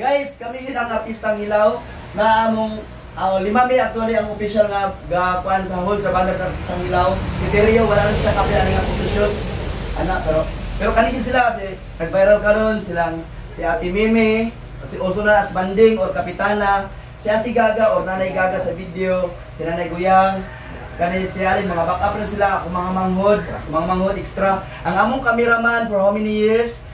Guys, kami gyud ang Artistang Hilaw na among lima mi actually ang official nga gakuan sa hold sa banner sa Artistang Hilaw. Si Terio, wala na siya kape ani nga photoshoot. Ana, pero pero kani gyud sila kasi nag-viral karon silang si Ate Mimi, si also na as Banding or Kapitana, si Ate Gaga or Nanay Gaga sa video, si Nanay Guyang, kani si Alin, mga backup na sila, ako mga manghod extra. Ang among cameraman for how many years,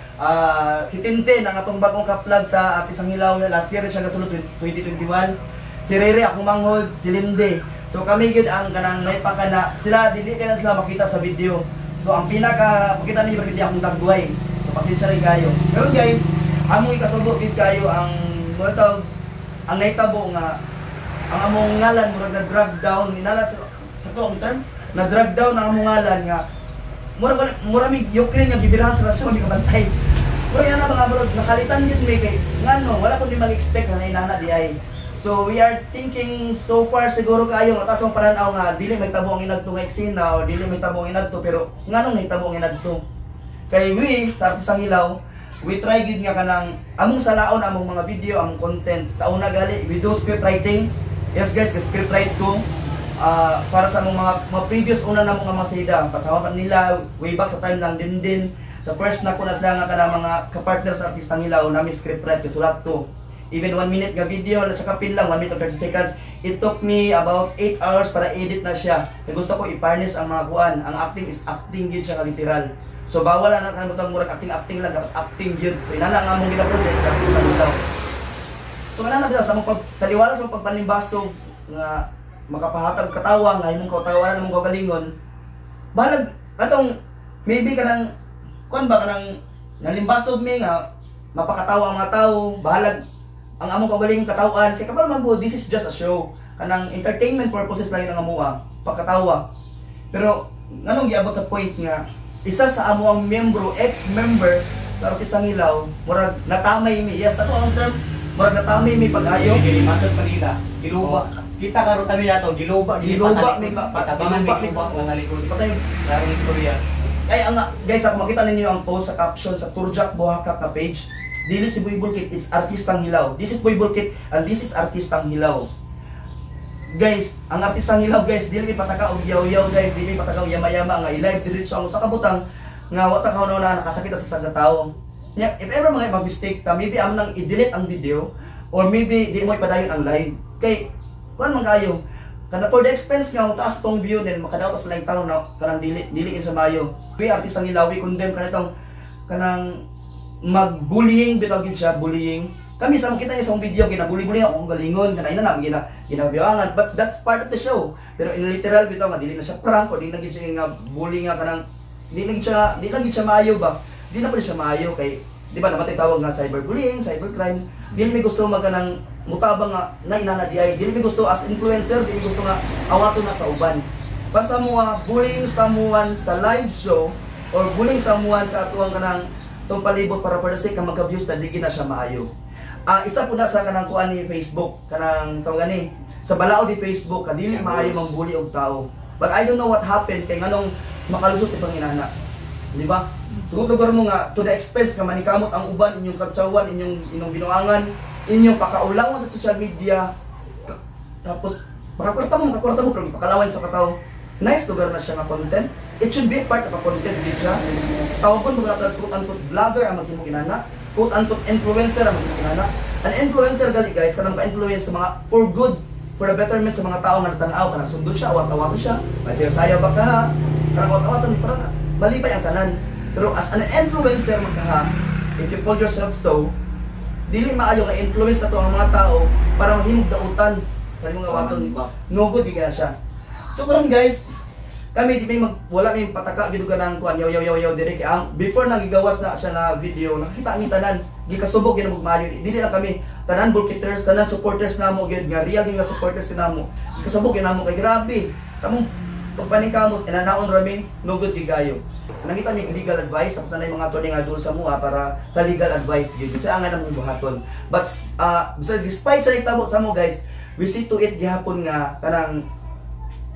si Tintin, ang atong bagong ka-plug sa Artistang Hilaw, last year siya gasulod 2021. Si Rere, akong manghod, si Linde. So kami gyud ang kanang may pakana, sila dili kay na sila makita sa video. So ang pinaka pakita ninyo sa video akong dagway. So pasensya rin kayo. Pero guys, among ikasubo gid kayo ang mura tawag ang nahitabo nga ang among ngalan murag na drag down inala sa to ang term na drag down ang among ngalan nga murag wala mura mig Ukraine nga gibirahan sa Russia, mi kabantay. Murag na mga murag nakalitan gyud mi kay ngano wala ko di mag-expect na inana di ay. So we are thinking so far siguro kayo nga taas ang pananaw nga dili may tabo ang inadto nga eksena o dili may tabo ang inadto, pero nganong nahitabo ang inadto? Kay we sa Artistang Hilaw, we try gid nga kanang among salaon among mga video, among content. Sa una gali, we do script writing. Yes guys, script write ko para sa among mga previous una na mga mga pasawa pa nila way back sa time ng Dindin. Sa first na ko na sila nga kanang mga kapartner sa Artistang Hilaw, nami script write sulat ko. Even 1 minute nga video na siya kapin lang, 1 minute and 30 seconds, it took me about 8 hours para edit na siya. Kaya gusto ko i-furnish ang mga kuan, ang acting is acting gid siya nga literal. So bawal na kanang butang murag acting acting lang, dapat acting gyud. So inana ang among gina-project sa Artistang Hilaw. So kana na sa among pagtaliwala sa among pagpanlimbasog nga makapahatag katawa nga imong katawanan imong kagalingon. Balag atong maybe kanang kuan ba kanang nalimbasog mi nga mapakatawa ang mga tao, bahalag ang among kaugalingon katawan kay kabalo man po this is just a show. Kanang entertainment purposes lang yun ang amoa, pakatawa. Pero nganong giabot sa point nga isa sa amo ang miyembro, ex-member sa Artistang Hilaw, murag natamay mi. Yes, ako ang term, murag natamay mi pag-ayo. Dili matod panita. Giluba. Kita karon kami ato, giluba. Giluba mi Patabangan giluba mi mi giluba nga talikod. Patay. Larong istorya. Ay, ang guys, ako makita ninyo ang post sa caption sa Turjak Buhakap na page. Dili si Boy Bulkit, it's Artistang Hilaw. This is Boy Bulkit and this is Artistang Hilaw. Guys, ang Artistang Hilaw guys, dili mi pataka og yaw-yaw guys, dili mi pataka og yama-yama nga i-live diretso ang usa ka butang nga wa ta kauna na nakasakit sa sa tawo. Nya, if ever mga mag-mistake ta, maybe amo nang i-delete ang video or maybe di mo ipadayon ang live. Kay kuan man kayo, kana for the expense nga taas tong view then makadaot sa laing tawo na kanang dili dili sa mayo. We Artistang Hilaw, we condemn kanitong kanang mag-bullying bitaw gid siya, bullying. Kami sa makita niya sa akong video ginabully-bully ako kung galingon kana ina na gina ginabiwangan, but that's part of the show. Pero in literal bitaw nga dili na siya prank o di na gid siya nga bully nga kanang di na gid siya maayo ba. Di na pud siya maayo kay di ba namatay tawag nga cyberbullying, cybercrime. Dili mi gusto magkanang mutabang nga na inana di ay. Dili mi gusto as influencer, dili mi gusto nga awaton na sa uban. Basta mo nga bullying someone sa live show or bullying someone sa atuang kanang sa palibot para for the sake nga magka-views na, di na siya maayo. Ah, isa po na sa kanang kuan ni Facebook, kanang tawag gani, sa balaod ni Facebook, kadili maayo mangbully og tao. But I don't know what happened kay nganong makalusot itong inana. Di ba? So kung lugar mo nga to the expense nga manikamot ang uban inyong katsawan, inyong inyong binuangan, inyong pakaulawan sa social media, tapos makakurta mo pero ipakalawan sa katawo. Nice lugar na siya nga content. It should be part of a content, di siya. Tawagon mo na quote unquote vlogger ang maghimo kinana, quote unquote influencer ang maghimo kinana. An influencer gali guys, kanang ka-influence sa mga for good, for the betterment sa mga tao nga natanaw, kanang sundon siya, awat-awaton siya, masayo-sayo ba ka, kanang awat-awaton, parang malipay ang tanan. Pero as an influencer magkaha, if you call yourself so, dili maayo nga influence na to ang mga tao para mahimog dautan kani mga waton, no good gyud siya. So karon guys, kami di may mag wala may pataka gid ka ng kuan yaw yaw yaw yaw dire kay ang before nang gigawas na siya nga video, nakita ang tanan gikasubok gid mo maayo. Dili lang kami tanan Bulkiters, tanan supporters namo gid nga real gid nga supporters namo, gikasubok gid namo kay grabe sa among pagpaningkamot inanaon rami, no good gid kayo. Nangita mi legal advice, tapos na yung mga attorney nga doon sa mua para sa legal advice gid sa angan namong buhaton. But so despite sa nahitabo sa mo guys, we see to it gihapon nga kanang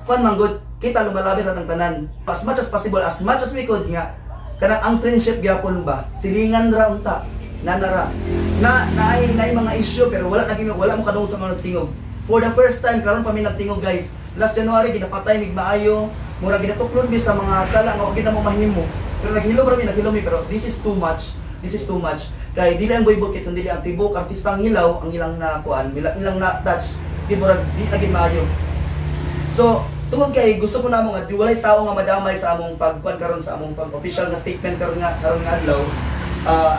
kuan man gud kita lumalabit atang tanan as much as possible, as much as we could nga kanang ang friendship gyapon ba, silingan ra unta. Nanara. Na naay naay mga issue pero wala lagi, wala mo kadungog sa mga nagtingog. For the first time karon pa mi nagtingog, guys. Last January ginapatay mig maayo, mura ginatuklod mi sa mga sala nga og mo mahimo. Pero naghilom ra mi, naghilom mi, pero this is too much. This is too much. Kay dili ang Boy Bukit kundi ang tibok artistang Hilaw ang ilang na kuan, ilang na touch. Di murag di lagi maayo. So, tungod kay gusto ko namo nga di walay tao nga madamay sa among pagkuan karon, sa among pag official nga statement karon nga adlaw.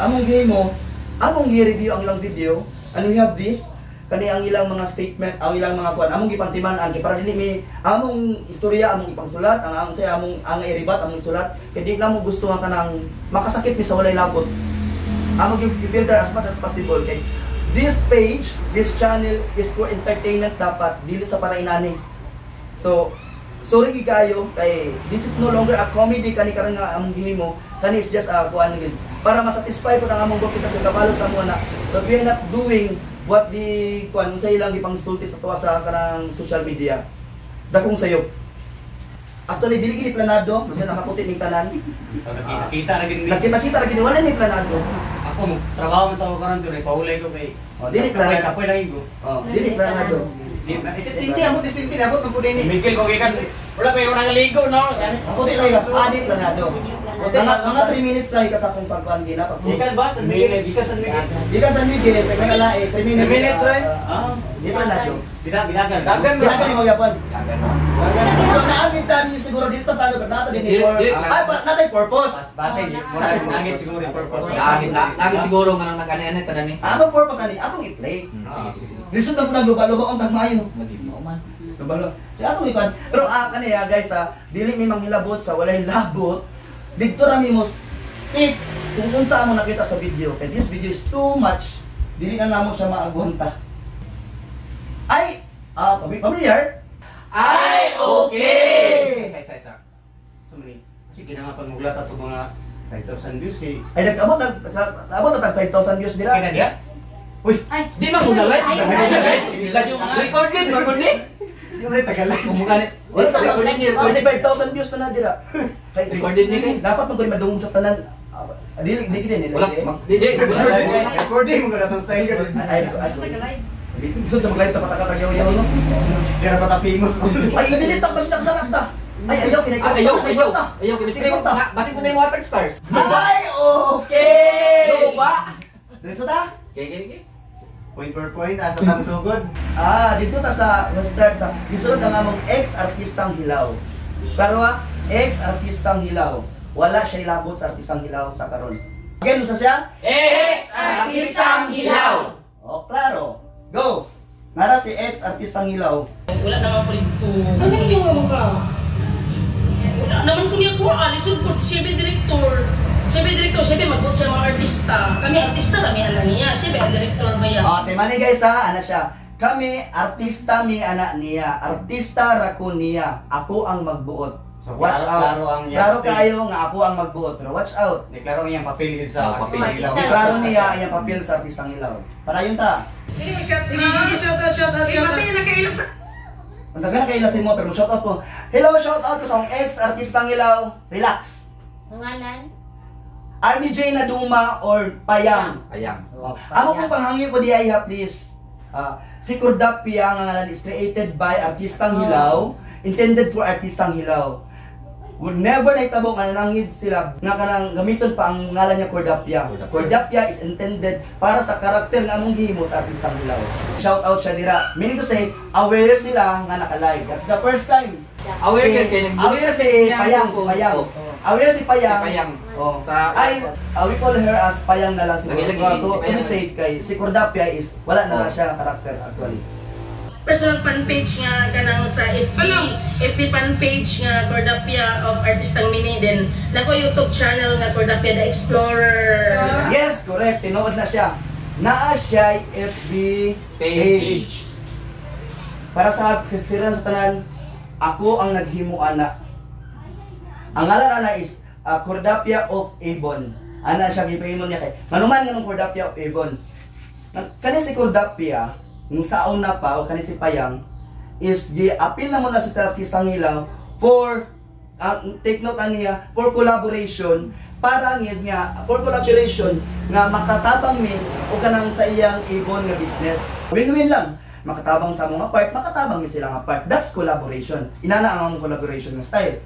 Among gihimo, among gi-review ang ilang video and we have this kani ang ilang mga statement, ang ilang mga kuan, among gipantiman-an kay para dili mi among istorya, among ipangsulat, ang ang say among ang iribat, among isulat kay di namo gusto nga kanang makasakit mi sa walay labot. Among gi-filter as much as possible kay this page, this channel is for entertainment dapat, dili sa para inani. So, sorry gid kayo kay this is no longer a comedy kani karon nga among gihimo, kani is just a kuan gid. Para masatisfy ko ang among kita sa kabalo sa amo na that we are not doing what the kuan sa ilang gipangsulti sa tuwa sa kanang social media. Dakong sayop. Actually, dili gini planado, kasi nakaputi ning tanan. Nakita-kita na gid mi. Nakita-kita ra gini, wala may planado. Ako mo trabaho man tao karon diri, paulay ko kay. Oh, dili kapoy planado. Kapoy lang ko. Oh, dili planado. Di na tinti amo distinti abot man pud ini. Miguel ko gikan. Wala pa yung nangaligo, no? Ako di lang, ah, di planado. Mga 3 minutes lang ka sa akong pagkuan gina pag Gikan ba San Miguel? Gikan San Miguel. Gikan San Miguel, kay mga lae, 3 minutes. 3 minutes, right? Ah, Di planado. Bidag bidagan. Dagan. Ginagan mo gyapon. Dagan no. So naamit tani siguro dito plano pero nato din Dili- for dili- ay pa natay purpose. Base mo na nangit siguro yung purpose. Nagit na, nagit siguro nga nang nag-ani-ani tanan ni. Atong purpose ani atong i-play. Sige, sige, sige. Lisod na po nang luba-luba ang tagmayo. Lagi mo man. Luba-luba. Si atong ikuan. Pero kani guys ah, dili mi manghilabot sa walay labot. Didto ra mi mo speak kung unsa amo nakita sa video. Kay this video is too much. Dili na namo siya maagwanta. Ay, familiar? Ay, okay. Isa isa isa. So mani. Kasi kinahanglan pag muglat ato mga 5,000 views kay Ay nag-abot na tag 5,000 views dira. kay na diya. Uy, Ay. Di man mo na live. Ay, ay. Recorded, recorded. di mo na tagalan. Kung mukha ni Wala sa recorded ni Kasi recorded. 5,000 views na na dira. Recorded ni kay. Dapat mo madungog sa tanan. Ah, dili dili gid nila. Wala mag di di. Recording mo na tong style ka. Ay, ay, sorry. Sud sa mag-live ta patakatag yaw no. Di ra pa ta famous. Ay, i-delete ang basta nagsalat ta. Ay, ayaw kinay. Ah, ayaw, ayaw. Ayaw kay basig mo na, basig mo na mo atag stars. Ay, okay. Do ba? Diretso ta? Okay, okay, okay. Point per point asa tang sugod. Ah, dito ta sa start sa gisulod ang among ex-artistang Hilaw. Klaro ha? Ex-artistang Hilaw. Wala siya ilabot sa artistang Hilaw sa karon. Again, usa siya? Ex-artistang Hilaw. Oh, klaro. Go. Nara si ex-artistang Hilaw. Wala naman po dito. Ang galing yung mukha. Wala naman ko niya kuha. Lisod ko. Siya ba director? Siya ba director? Siya ba mag sa mga artista? Kami artista, kami anak niya. Siya ba ang director ba yan? Oh, tema ni guys ha, ana siya. Kami, artista mi anak niya. Artista ra ko niya. Ako ang magbuot. So, Watch klaro, out. klaro ang iyang Klaro papel. kaayo nga ako ang magbuot. Pero watch out. Deklaro ang iyang papel gid sa Oh, papel. artista Hilaw. Klaro niya ang iyang papel sa artistang Hilaw. Padayon ta. Shout out, shout out, shout out. Basta nakaila sa. Ang daghan na kayo mo pero shout out ko. Hello, shout out ko sa akong ex-artistang Hilaw. Relax. Pangalan? Army J na Duma or Payang. Ayang. Oh, amo pong panghangyo ko di ay ha, please. Ah, si Cordapia ang ngalan is created by Artistang Hilaw, intended for Artistang Hilaw. Would never nahitabo nga nanangid sila nga kanang gamiton pa ang ngalan niya Cordapia. Cordapia. Cordapia is intended para sa karakter nga among gihimo sa Artistang Hilaw. Shout out siya dira. Meaning to say, aware sila nga naka-live. That's the first time. Aware kay kay nag Aware si Payang, si Payang. Aware si Payang. Si Payang. Oh. Sa Ay, we call her as Payang na lang siguro. Lagi-lagi si To Payang. be safe kay si Cordapia is wala na lang Oh. siya nga karakter actually. Personal fan page nga kanang sa FB, FB fan page nga Cordapia of Artistang Mini, then nako YouTube channel nga Cordapia the Explorer. Yes, correct. Tinuod na siya. Naa siya FB Page. page. Para sa kasiran sa tanan, ako ang naghimo ana. Ang ngalan ana is Cordapia of Avon. Ana siya gipahimo niya kay. Manuman nga ng Cordapia of Avon. Kani si Cordapia, ng sa una pa o kani si Payang is gi-appeal na mo na sa Artistang Hilaw for take note aniya for collaboration. Para ngid nga for collaboration nga makatabang mi o kanang sa iyang Avon nga business. Win-win lang. Makatabang sa mga part, makatabang mi sila nga part. That's collaboration. Inana ang among collaboration nga style.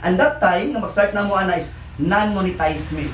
And that time, nga mag-start na mo ana is non-monetize me.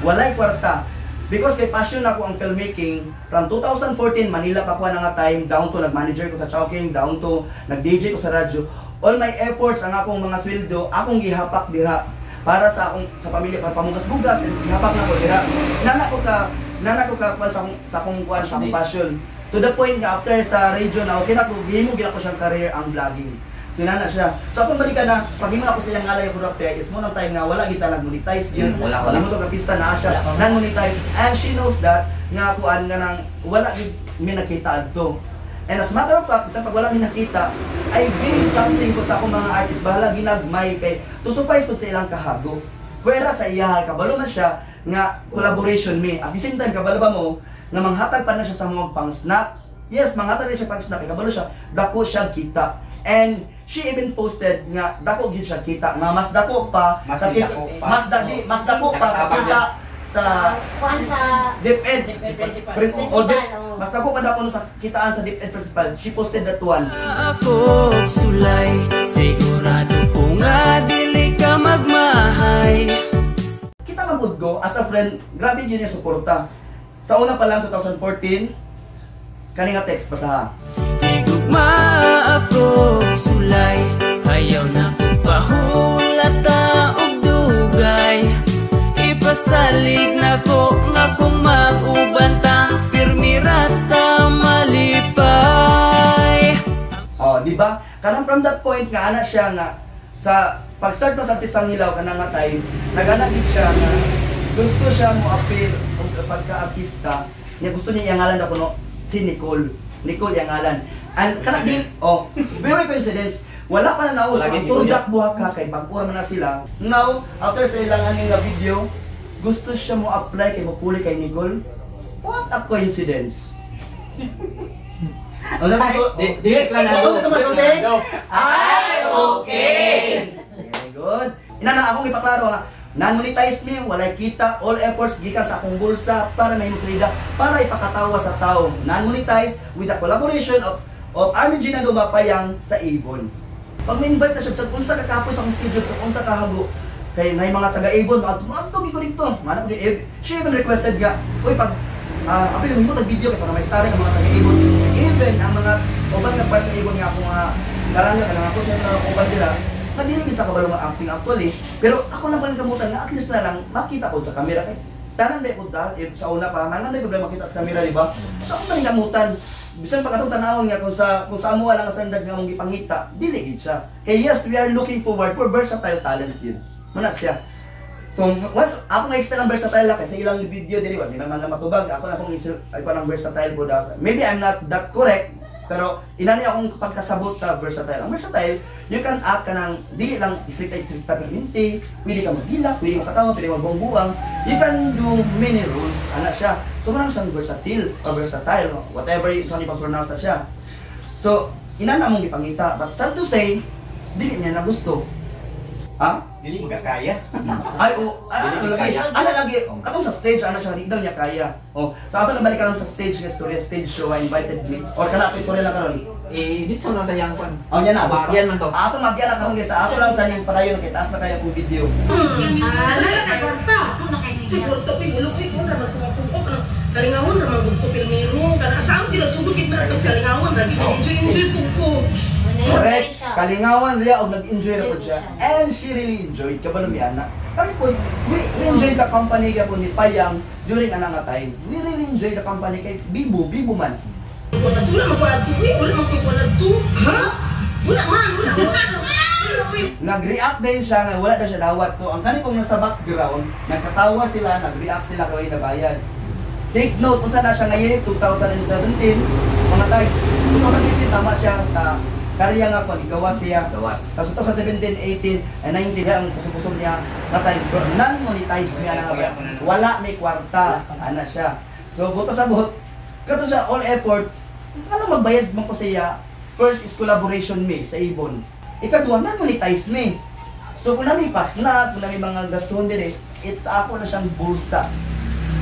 Walay kwarta. Because kay passion nako ang filmmaking, from 2014, Manila pa ko na nga time, down to nag-manager ko sa Chowking, down to nag-DJ ko sa radyo. All my efforts, ang akong mga sweldo, akong gihapak dira para sa akong sa pamilya, para pamugas-bugas, gihapak na ko dira. Nana ko ka kwan sa akong passion. To the point nga after sa radio na okay na ko, gihimo gid ako siyang career ang vlogging. Sinana siya. So akong balikan na, pag himo ako sa iyang ngalay ko is mo ng time nga wala gid ta nag-monetize yun. Wala, wala. Himo to artista na siya, Wala pa. non-monetize, and she knows that nga kuan nga nang wala gid mi nakita adto. And as a matter of fact, bisan pag wala mi nakita, I gave something ko sa akong mga artist, bahala ginagmay kay to suffice pud sa ilang kahago. Pwera sa iya, kabalo man siya nga collaboration mi. At the same time, kabalo ba mo nga manghatag pa na siya sa mga pang snack? Yes, manghatag na siya pang snack, kay kabalo siya, dako siya kita. And she even posted nga dako gyud siya kita, nga mas dako pa Mas sa kita, dako pa. mas dako pa sa Nakatabang. kita sa Kuan sa DepEd. DepEd principal. O, Dep, Principal, oh. mas dako pa dako sa kitaan sa DepEd principal. She posted that one. Ako sulay, sigurado ko nga dili ka magmahay. Kita man pud ko as a friend, grabe yun yung suporta. Sa una pa lang 2014, kani nga text basaha. Higugma ako sulay, ayaw na ko pahulata og dugay. Ipasalig na ko nga kung mag-uban ta, pirmirata malipay. Oh, di ba? Kanang from that point nga ana siya nga sa pag-start pa sa Artistang Hilaw kanang nga time, nag-ana gid siya nga gusto siya mo appeal og pagka-artista. Niya gusto niya iyang ngalan ako no si Nicole. Nicole iyang ngalan. And kana din, oh, very coincidence. Wala pa na nauso Lagi ang Nicole. Turjak Buhaka kay bag-ora man na sila. Now, after sa ilang aning nga video, gusto siya mo apply kay mopuli kay Nicole. What a coincidence. Ano ba? Di, di, planado. Gusto masulti? Ay, okay! Very good. Ina na akong ipaklaro nga, non-monetize me, walay kita, all efforts gikan sa akong bulsa para mahimo salida, para ipakatawa sa tao. Non-monetize with the collaboration of Army Gina Lumapayang sa Avon. Pag ma-invite na siya, sa unsa ka kapoy sa akong schedule, sa unsa ka hago, kay nay mga taga Avon, maadto ko dito. Manap gyud, she even requested nga, uy, pag apil mo tag video kay para may starring ang mga taga Avon. Even ang mga uban nga para sa Avon nga ako nga karanga kanang ako siya nga uban nila, nga dili gyud sa kabalo nga acting actually, pero ako lang pa kamutan nga at least na lang makita ko sa camera kay tanan ba ko da eh, sa una pa man man problema makita sa camera, di ba? So ako pa kamutan bisan pag atong tanawon nga kung sa amo lang ang standard nga among gipangita, dili gid siya. Kay yes, we are looking forward for versatile talent yun. Muna siya. So, once ako nga explain ang versatile lang kasi ilang video diri wa di naman na matubag. Ako na akong isil ako ng versatile po da. Maybe I'm not that correct, pero inani akong pagkasabot sa versatile. Ang versatile, you can act ka ng dili lang istrikta-istrikta perminti, pwede ka maghilak, pwede makatawa, pwede magbuang-buang. You can do many roles, ana siya. So, manang siyang versatile or versatile, whatever yung sa ipag-pronounce na siya. So, inana mong gipangita. But sad to say, dili niya na gusto. Ha? Dili magkakaya. Ay, oh, ano, Dili lagi, kaya. ano lagi, katong sa stage, ano siya, di daw niya kaya. Oh, so ato nabalik ka lang sa stage nga istorya, stage show, I invited me. Or kana ato istorya lang karon. Eh, dito na sa iyang kwan. Oh, niya na. Maagyan man to. Ato magyan na karon guys, sa ato lang sa niyang padayon kay taas na kaya kong video. Ah, nala kay kwarta. Siguro to koy mulupi ko ra magpungko kanang kalingawon ra man gud pilmiro kana asa mo gid sugod gid man kalingawan lagi na enjoy enjoy pug ko. Correct. Kalingawan riya og nag-enjoy ra pud siya. And she really enjoyed kabalo mi ana. Kami po, we enjoyed the company gyapon ni Payang during ana nga time. We really enjoy the company kay bibo, bibo man. Wala na wala man ko adto uy, wala man ko adto. Ha? Wala man, wala. Wala uy. Nag-react din siya nga wala daw siya dawat. So ang kani pong nasa background, nagkatawa sila, nag-react sila kay nabayad. Take note, usa na siya ngayon, 2017, mga tag, 2016 tama siya sa karya nga kung gawa siya. Gawas. Sa 2017, 18, and 19, ang kusog-kusog niya nga time, non-monetize niya na nga. Wala may kwarta, ana siya. So, buto sa buot, kato siya, all effort, ano magbayad man ko siya, first is collaboration me sa Avon. Ikaduha, non-monetize me. So, kung namin pass na, kung namin mga gastuhon din eh, It's ako na siyang bulsa.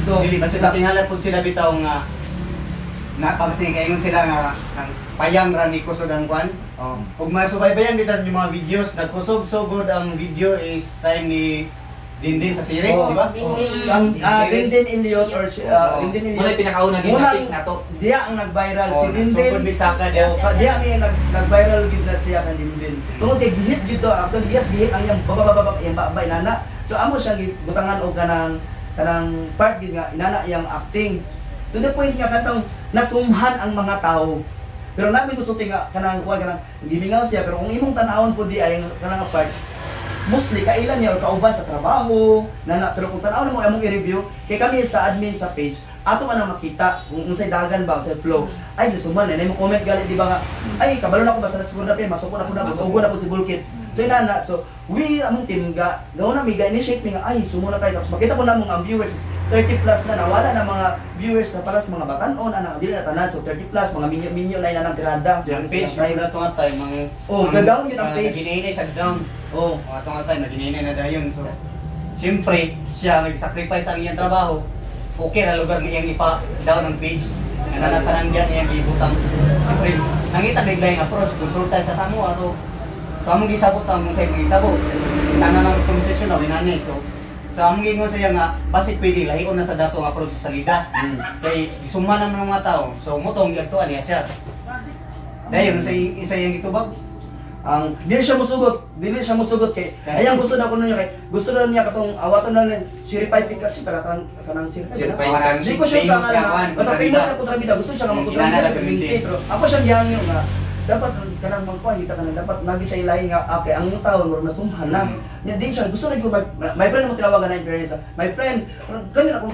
So, Dili basta tingala pud sila bitaw nga na pamsing kayo sila nga ang payang ra ni kusog ang kwan. Oh. Ug masubaybayan bitaw yung mga videos, nagkusog-sugod ang video is time ni Dindin sa series, Oh. di ba? Dindin. Ang Dindin Elliot or si Dindin Muna Elliot. yung pinakauna Unang- ginapik na to. Diya ang nag-viral si Oh, Dindin. nagsugod ni Saka diya. Oh, diya may nag-viral gid na siya kan Dindin. Tungod kay gihit gid to, actually yes gihit ang iyang babababa iyang babay nana. So amo siyang gibutangan og kanang kanang part gid nga inana iyang acting. To the point nga katong nasumhan ang mga tao. Pero nami gusto nga kanang kuha kanang gimingaw siya, pero kung imong tan-awon po di ay ang kanang part, mostly kailan niya or kauban sa trabaho nana, pero kung tan-aw mo among i-review kay kami sa admin sa page, ato man ang makita kung unsay dagan ba sa flow, ay suman na mo comment galit, di ba, nga ay kabalo na ko basta siguro na masuko na po na Masuko. ugo na po si Bulkit. So inana, so we among team ga gaw na mi ga initiate mi nga ay sumo na tayo, tapos makita po namong ang viewers is 30 plus na, nawala na mga viewers sa para sa mga batan-on ana dili na tanan, so 30 plus mga minyo minyo na inanang tirada. Ang page Time. na to nga time ang Oh, gagawin yun ang page. Naginainay sa down. Oh. Mga to nga time naginainay na dayon. So siyempre siya nag-sacrifice ang iyang trabaho. Okay ra lugar nga iyang ipa-down ang page. Nga nanatanan diyan iyang gibutang. Siyempre nangita bigla yung approach konsulta sa Samoa, so so among gisabot ang kung sa imong gitabo. Tanan ang comment section na winani. So sa among gingon siya nga basi pwede lahion na sa dato ang approach sa salida. Kay gisuma naman ng mga tao. So mo tong giadtuan niya siya. Dayon sa isa iyang gitubag. Ang dili siya musugot, dili siya musugot kay ayang gusto na kuno niya, kay gusto na niya katong awaton na niya certified ka siya para kanang kanang certified. Certified na? kanang Di ko sure sa famous nga nga kuan, basta kontrabida. famous na kontrabida, gusto siya nga magkontrabida Kinahanglan siya na perminti, perminti. pero ako siyang gihangyo nga dapat kanang magkuan kita kanang dapat nagi siya ilain nga okay ang taon murag nasumhan na. Nya di siya gusto na gyud my friend mo tinawagan na in fairness, ah. My friend, kanina ako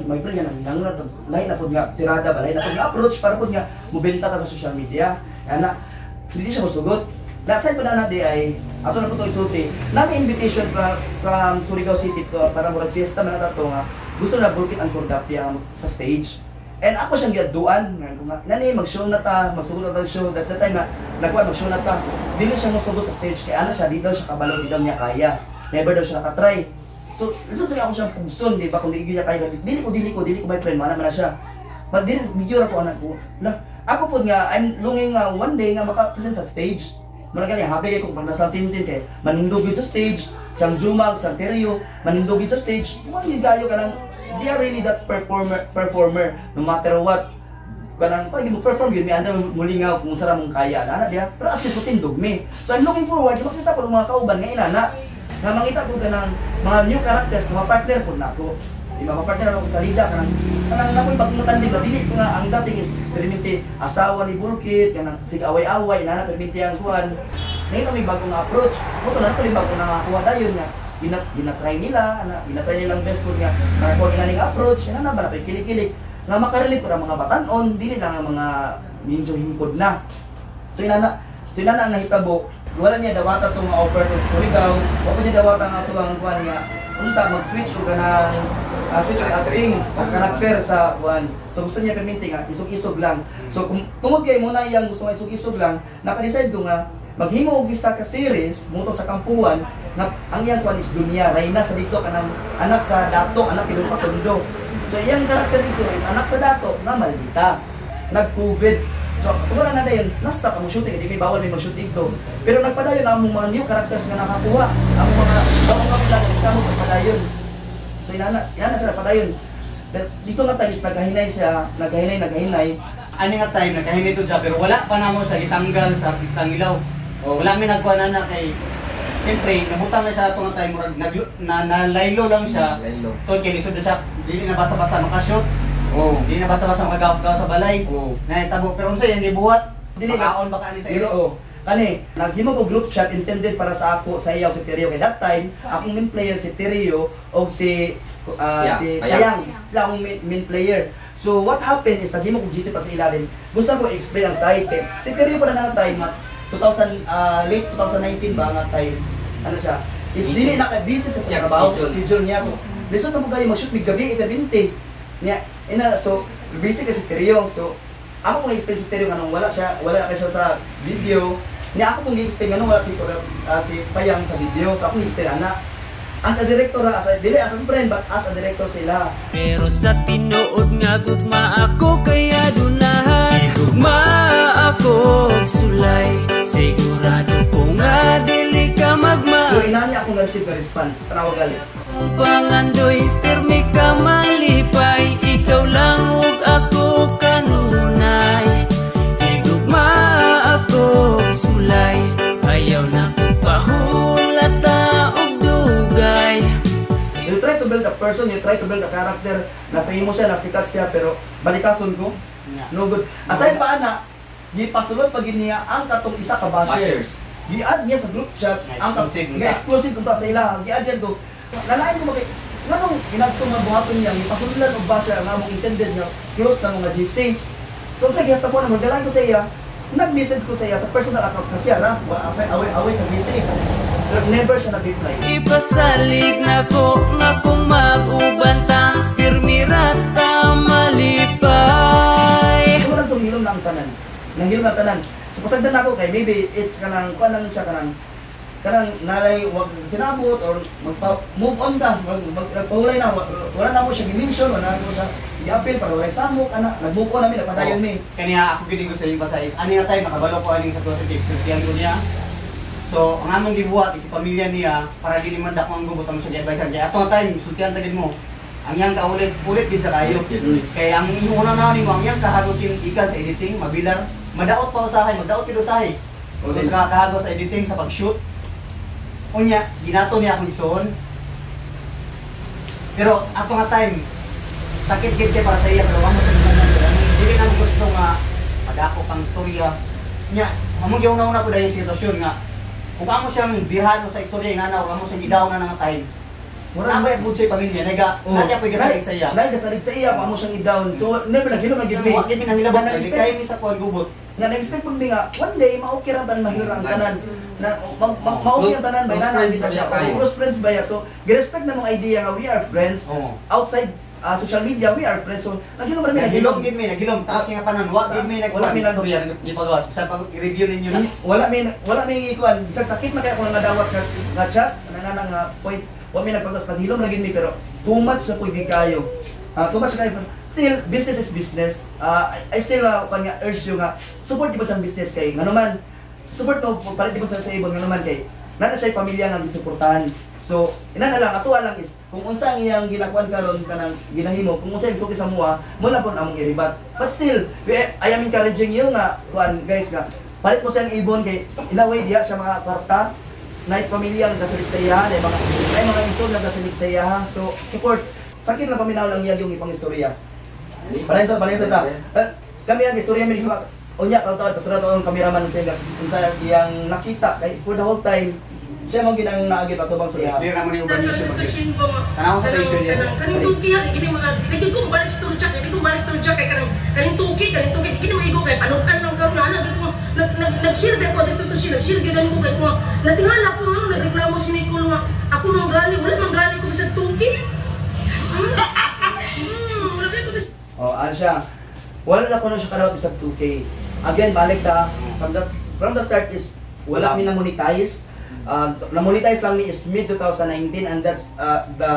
my friend nga nang na lain na pud nga tirada ba, lain na pud nga approach para pud nga mobenta ta sa social media. Ana hindi siya musugot. Last time pa na di ay ato na po ito isulti. Nami invitation from Surigao City to para murag fiesta man na to nga gusto na Bulkit ang Cordapia sa stage. And ako siyang giadduan nga ko nga nani mag-show na ta, magsugod na ta show. That's the time na nagkuan mag-show na ta. Dili siya mosugot sa stage kay ana siya di daw siya kabalo, di daw niya kaya. Never daw siya nakatry. So, lisod sa ako siyang pugson, di ba? Kung di niya kaya, dili ko my friend, mana man na siya. But dili, video ra ko anak ko. Lah, ako po nga, I'm longing nga one day nga maka-present sa stage. Mura gani, happy kay kung pag nasa Tintin kay manindog yun sa stage, sang Jumag, sang Teryo, manindog yun sa stage. Mukhang yun kayo kanang, they are really that performer, no matter what. Kanang, pag mo perform yun, may anda mulingaw kung sara mong kaya, na diya. Pero at least matindog mi. So I'm looking forward, yung makita po ng mga kauban nga inana, nga mangita ko kanang mga new characters na ma-partner po nako. Di ba, ma-partner ako sa salida, kanang kanang nakoy bagong matandi ba, dili ko nga ang dating is perminti asawa ni Bulkit, kanang sige away-away, inana perminti ang kuan. Ngayon may bagong approach. Mo to na ko bagong nakakuha dayon nga gina-try nila, ana, gina-try nilang best food nga nakakuha nila ning approach, ina na ba na kilig-kilig nga makarelate para mga batan-on, dili lang ang mga medyo hingkod na. So inana ang nahitabo, wala niya dawata tong mga offer to Surigao, wala niya dawata ang ato ang kuan nga unta mag-switch og kanang switch og acting sa karakter sa kuan. So gusto niya perminti nga isog-isog lang. So kung tungod kay mo na iyang gusto nga isog-isog lang, naka-decide ko nga maghimo og isa ka series muto sa kampuan nga ang iyang kuan is dunya, reyna sa dito kanang anak sa dato, anak ni Tondo. So iyang karakter dito is anak sa dato nga maldita. Nag-COVID. So wala na dayon, nasta ka mo shooting, hindi may bawal may mag-shooting to. Pero nagpadayon ang among mga new characters nga nakakuha. Ang mga bagong mga plano kamo nagpadayon. So inana siya nagpadayon. Dito nga tayo is naghahinay siya, naghahinay, naghahinay. Ani nga time nagkahinay to siya pero wala pa namo sa gitanggal sa artistang ilaw. Oh. Wala mi nagkuha na na kay siyempre nabutang na siya ato nga time murag nag, na, nalaylo lang siya. Laylo. Tol kay lisod na siya, dili na basta-basta makashoot, Oh. dili na basta-basta makagawas-gawas sa balay. Oh. Nahitabo pero unsa iyang gibuhat? Dili na- Makaon baka ani sa Dili ilo. oh. Kani, naghimo ko group chat intended para sa ako, sa iya o si Terio. Kay that time, akong main player si Terio o si Siya, si Payang. Payang. Sila akong main player. So what happened is naghimo ko GC pa sa ilalim. Gusto ko i-explain ang side kay si Terio pa na nga time at 2000 late 2019 ba nga time ano siya is Busy. dili na busy siya sa Siya, trabaho sa schedule. schedule niya. So lisod na mo kayo mag-shoot mig gabi ika-20. Niya ina, so busy kasi si Terio. So ako pong i-explain si Terio nga wala siya, wala ka siya sa video. Niya ako pong i-explain nga wala si si Payang sa video. So ako i-explain ana. As a director, ha, as a, dili as a friend, but as a director sila. Pero sa tinuod nga gugma ako kaya dunahan. Gugma ako og sulay, sigurado ko nga dili ka magma. Pero inani ako nga-receive nga response. Tanawa gali. Kung pangandoy, pirmi ka malipay, ikaw lang ug ako kanunay. Higugma ako og sulay, ayaw na ko pahulata og dugay. You try to build a person, you try to build a character, na famous siya, nasikat siya, pero balikason ko. No good. Aside pa ana, gipasulod pa gid niya ang katong isa ka basher. Bashers. Gi-add niya sa group chat Nga ang exclusive nga unta. exclusive unta sa ila. Gi-add niya to. Nalain mo kay nganong inadto nga buhaton niya gipasulod og basher ang among intended nga close na mga GC. So sa gihatapon na magdalain ko sa iya, nag-message ko sa iya sa personal account na siya ra, wa sa away away sa GC. Pero never siya nag-reply. Ipasalig na ko nga kung mag-uban ta, pirmi ra ta malipay. So lang tong hilom na ang tanan. Nang hilom na ang tanan. So pasagdan ako kay maybe it's kanang kuan lang siya, kanang kanang nalay wag sinabot or magpa move on ka, mag nagpahulay na, wala na mo siya gi-mention, wala na mo siya i-appeal para walay samok ana, nag-move on nami, nagpadayon mi. Kaniya ako gid ko sa inyo basa is ani nga time makabalo ko aning sa positive sultihan ko niya. So ang among gibuhat is pamilya niya para dili man dako ang gubot, amo siya gi-advise kay ato nga time sultihan ta gid mo. Ang iyang kaulit ulit gid sa kayo. Kay ang una na nimo ang iyang kahagot yung ikan sa editing, mabilar, madaot pa usahay, magdaot gid usahay. Okay. Sa kahagot sa editing, sa pag-shoot. Unya, ginato niya akong isuon. Pero ato nga time, sakit gid kay para sa iya, pero amo sa tanan pero dili na mo gusto nga madako pang istorya. Nya, amo giuna-una po dahil sa sitwasyon nga kung amo siyang birhan sa istorya ingana or amo siyang gidaw na nga time. Mura na ba sa pamilya naga Oh. oh. Nadya po'y gasalig sa iya. Nay gasalig sa iya kung amo siyang i-down. So never naghilom na gid mi. Wa gid mi nangilabot Na kay na-expect kay mi sa kuan gubot. nga na-expect pud mi nga one day ma-okay ra ang tanan, mahilom ang tanan. Na ma-okay ang tanan Close bay na friends kita ba siya. siya kayo? Close friends ba ya? So girespect na mong idea nga we are friends. Oo. Outside social media, we are friends. So naghilom ra mi, Naghilom naghilom. gid mi, naghilom taas nga panan wa gid mi Wala nagkuan mi istorya gipagawas bisan pag i-review ninyo na. Wala may ikuan, bisag sakit na kaya kung nga dawat nga, nga chat nga nga point, wa may nagpagawas, naghilom na gid mi, pero too much na pud gid kayo. Ah, too much na kayo. Still, business is business. Ah, I still kuan nga urge you nga support di ba siyang business kay ngano man support mo palit di ba sa ibon, ngano man kay nana siya pamilya nga gisuportahan. So ina na lang, ato lang is kung unsa ang iyang ginakuan karon, kanang ginahimo, kung unsa ang suki sa mua mo na pud among iribat. But still I am encouraging you nga kuan guys, nga palit mo siyang ibon kay in a way diha siya mga kwarta na pamilya nga gasalig sa iya, na mga ay mga isol nga gasalig sa iya. So support. Sakit lang paminaw lang iya yung ipang istorya. Palayon sa ta. Eh, kami ang istorya mi di unya taon pasura taon kameraman siya nga unsa iyang nakita kay for the whole time siya man ginang naagi patubang sa iya. Clear naman yung uban niyo siya. Kanang Shinbo nga. Tanaw sa issue niya. Kanang kaning tuki ha, gini mga lagi ko balik sa Turjak, lagi ko balik sa Turjak kay kanang kaning tuki, kaning tuki, gini maigo kay panukan lang karon ana gid ko nag nag nag-share ba ko dito to siya, nag-share gyud ko kay ko natingala ko ngano nagreklamo si Nicole nga ako man gali, wala man gali ko bisag tuki. Wala ko bisag Oh, ano siya? Wala na kuno siya kadawat bisag 2K. Again, balik ta from the start is wala mi na monetize. Na-monetize lang mi is mid 2019 and that's the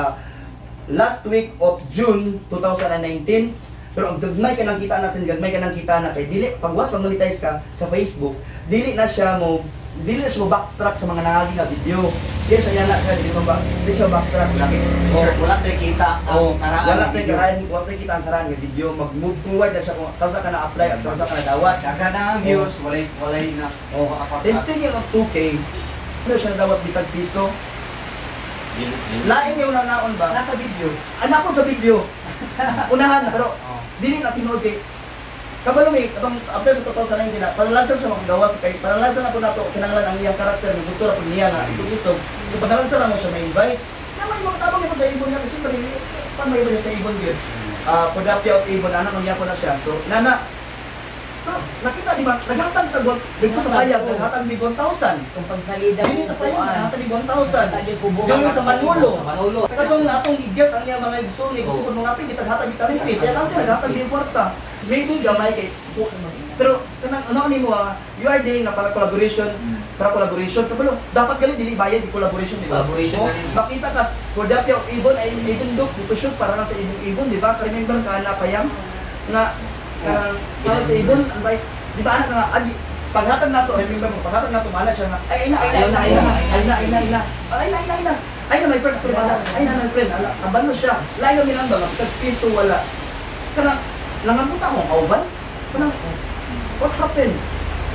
last week of June 2019. Pero ang gagmay ka nang kita na sin gagmay ka nang kita na kay dili pag was monetize ka sa Facebook, dili na siya mo backtrack sa mga nangagi nga video. Di siya yana ka dili mo ba dili siya backtrack. Wala, wala tayo kita ang Oh, karaan wala ng tay video. karaan, wala tay kita ang karaan nga video, mag-move forward na siya kung kansa ka na apply at kansa ka na dawat. Daghan na ang views, walay walay na. Oh. Then speaking of 2K, ano siya nadawat bisag piso? Lain yung naon ba? Nasa video. Anak ko sa video. Unahan pero Oh. dili na tinuod kay kabalo mi katong after sa 2019 na panalansan siya makagawa sa kay panalansan na po nato kinahanglan ang iyang karakter nga gusto ra pud niya nga isog-isog. So panalansan na mo siya ma-invite na may mga tabang niya sa ibon niya kasi syempre pan may niya sa ibon gyud. Ah, Podapia of ibon ana mangyapon na siya. So nana Pero nakita di ba, naghatag tag dito sa payag, naghatag mig 1,000. Kung pagsalida Dili sa payag, naghatag mig 1,000. Tadi ko buhat. Diyan sa Manolo. Sa Manolo. Katong atong gigyas ang iyang mga igsoon ni gusto ko nung apil gitaghatag mig talimpi. Siya lang siya naghatag mig kwarta. Maybe gamay kay pero kanang ano nimo ah, you are doing na para collaboration kabalo dapat gali dili bayad di collaboration, di ba? Collaboration Oh, ganin. makita kas for that yung ibon ay ibon dok shoot para lang sa ibon ibon, di ba? Remember ka na payam nga kanang para sa ibon ang bay, di ba anak nga agi paghatag nato, remember mo paghatag nato mana siya nga ay ay na ay na ay na ay na ay na ay na ay na ay na ay na ay na my friend, pero bala ay na my friend ala kabalo siya lain kami lang ba sa piso wala kanang langambuta akong kauban kanang what happened.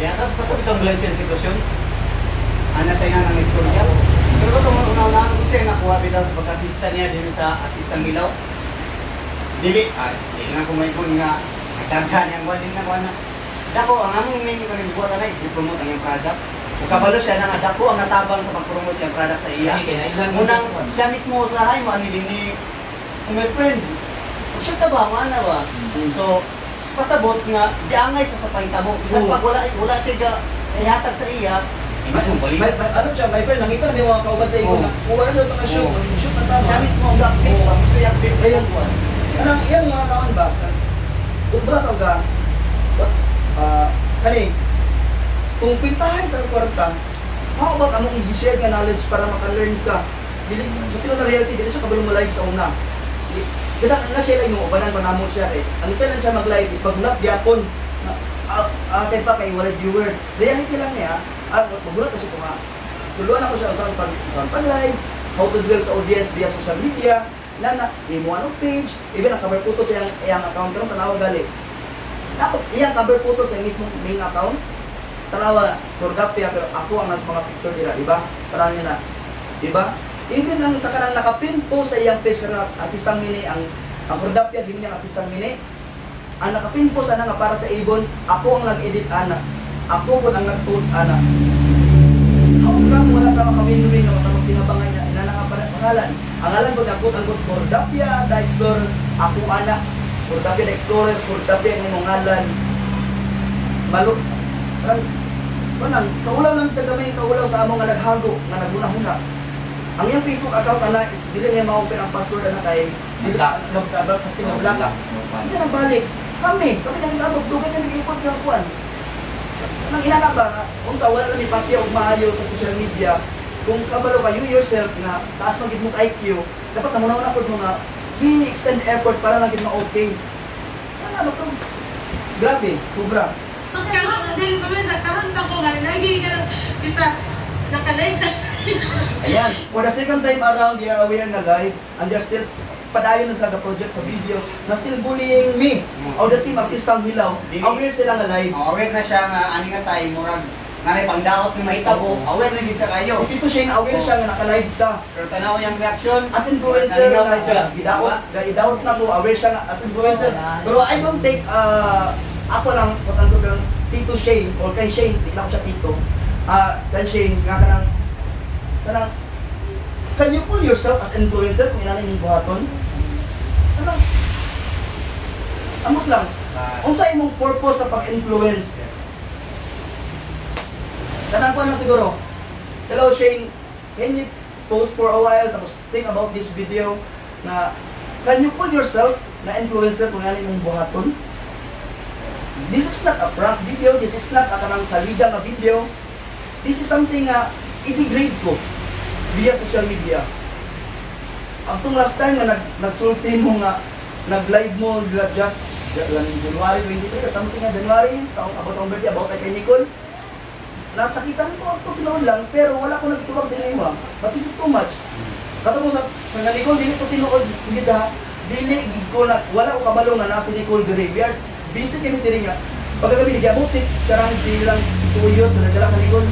Kaya ka patuloy kang blind sa sitwasyon. Ana sa ina ng istorya. Pero kung una-unahan ko siya nakuha bitaw sa pagka-artista niya din sa artistang Hilaw. Dili, dili na kumaikon nga nagdaghan niyang buwan din na kuha na. Dako, ang among main kanang buhat na is i-promote ang iyang product. Kung kabalo siya na nga dako ang natabang sa pag-promote iyang product sa iya. Hindi, kay nailan mo Unang siya sa kuwan. siya mismo usahay mo ani dinhi. Kung my friend, shoot ta ba mo ana ba? So pasabot nga giangay sa pahitabo. Bisan pag wala wala siya ga ihatag sa iya, imbis mong balik. May, ano siya, my friend, nakita na may mga kauban sa ibon Oo. na kuha na daw ito nga shoot, shoot na tama. Siya mismo ang gapit, gusto niya update. Ayun. Anang iyang mga kaon ba? Ubra ka ga. What? Kani kung pintahan sa kwarta, how about among i-share nga knowledge para maka-learn ka? Dili sa tinuod na reality, dili siya kabalo mo live sa una. Kita na siya lang yung ubanan pa namo siya eh. Ang style lang siya mag-live is maghulat gyapon. Kay pa kay wala viewers. Reality lang niya. Maghulat na siya kung tuluan ako siya sa pag live, how to dwell sa audience via social media, na na imo anong page, even ang cover photo sa iyang, iyang account karon tanawa gali. Ako iyang cover photo sa mismong main account. Tanawa Cordapia pero ako ang nasa mga picture nila, di ba? Tanawa niya na. Di ba? Even ang sa kanang nakapin po sa iyang page kanang artistang mini ang Cordapia gini niyang artistang mini. Ang nakapin po sana nga para sa Avon, ako ang nag-edit ana. Ako pud ang nag-post ana. How come wala ka makawin-win nga matamang tinabangay na inana nga pangalan? Ang ngalan ko ang quote unquote Cordapia the Explorer, ako ana. Cordapia the Explorer, Cordapia ang imong ngalan. Malo parang kanang kaulaw lang sa gamay, kaulaw sa among nga naghago, nga naghuna-huna. Ang iyang Facebook account ana is dili niya ma-open ang password ana kay dili Block. mag-block sa block. Kasi nagbalik. Kami, kami nang labog, dugay kami nag-ipot ng kuan. Nang inana ba, unta wala lang ipakya og maayo sa social media. Kung kabalo ka you yourself nga taas man gid mo IQ, dapat namunaw na pud mo nga we extend effort para lang gid ma-okay. Ano ba grabe, sobra. Karon dili pa sa karon pa ko nga lagi ka kita naka-live ta. Ayan, for the second time around, they are aware na live and they're still padayon na sa the project sa video na still bullying me. Or the team artistang Hilaw, Dili. aware sila nga live. Oh, aware na siya nga ani nga time murag nga pangdaot ni mahitabo, aware na gid siya kayo. Si Tito Shane, aware siya nga naka-live ta. Pero tanaw yung reaction. As influencer Nalingaw na na siya. gidaot, gidaot na ko, aware siya nga as influencer. Pero I don't take, ako lang, quote unquote lang, Tito Shane, or kay Shane, di na ko siya Tito. Kay Shane, nga kanang, kanang, can you pull yourself as influencer kung inanay yung buhaton? Kanang, amot lang, unsa imong purpose sa pag-influence? Kanang ko lang siguro. Hello Shane, can you post for a while tapos think about this video na can you call yourself na influencer kung ano imong buhaton? This is not a prank video, this is not a kanang salida nga video. This is something nga i-degrade ko via social media. Ang tong last time nga nagsulti mo nga nag-live mo just January 23 something nga January sa about sa birthday about kay Nicole. Nasakitan ko ang tinuod lang pero wala ko nagtubag sa inyo ha. But this is too much. Katong sa Nicole dili ko tinuod gid ha. Dili gid ko na wala ko kabalo nga nasa Nicole diri. We are busy kami diri nga. Pagkagabi giabot si karang silang 2 years na nagdala ka Nicole.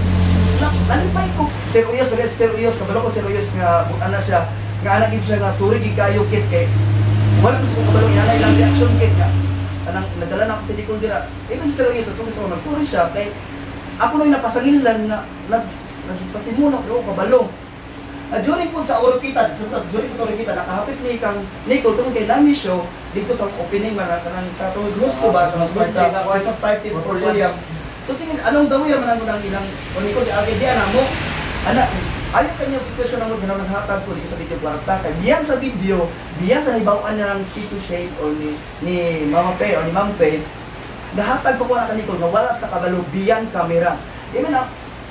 Nalipay ko. Sir Uyos, wala Sir Uyos, kabalo ko Sir Uyos nga butan na siya. Nga anak gid siya nga sorry gid kayo kit kay wala ko kabalo ina ilang reaction kit nga. Kanang nagdala na ako si Nicole dira. Even si Sir Uyos sa sorry sorry siya kay ako nang napasangilan na nagpasimuno pero kabalo. During po sa Oroquita, during po sa Oroquita, nakahapit ni kang Nicole tungkol kay Lami Show, Dito sa opening man kanang sa to gusto ba sa gusto Christmas party sa Orlando. So tingin anong daw man ang ang ilang o Nicole di agi di ana mo ana ayo kanyo question ang ganaw naghatag ko dito sa video kwarta kay biyan sa video, biyan sa nahibaw-an niya ng Tito Shane o ni Mama Faye o ni Ma'am Faye, nahatag ko ko na Nicole nga wala sa kabalo biyan camera.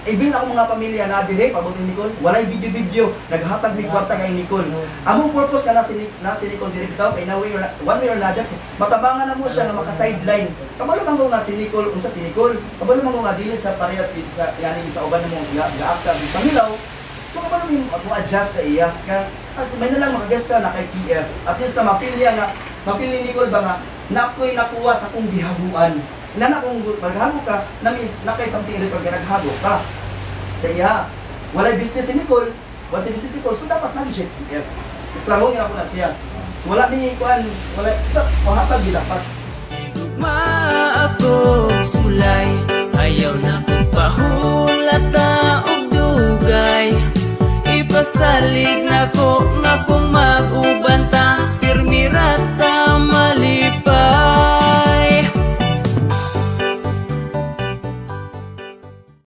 Even ako mga pamilya na dire pabot ni Nicole, walay video-video, naghatag mi kwarta kay Nicole. Among purpose nga na si Nicole dire bitaw kay na way or one way or another, matabangan na mo siya nga maka-sideline. Kabalo man ko nga si Nicole, unsa si Nicole? Kabalo man ko nga dili sa parehas si sa yani sa uban mo nga gaakta sa Pangilaw. So kabalo mo mo adjust sa iya. Kaya may na lang makaguest ka na kay PF. At least na mapili nga mapili Nicole ba nga na ako'y nakuha sa akong gihaguan. Na na kung maghago ka, na means na kay something in return ka naghago ka sa iya. Walay business si Nicole, wala si business si Nicole, so dapat nagi siya PF. Klaro nga ako na siya. Wala ni kuan, wala sa pahatag di dapat. Gugma ako sulay. Ayaw na kong pahulata og dugay. Ipasalig na ko.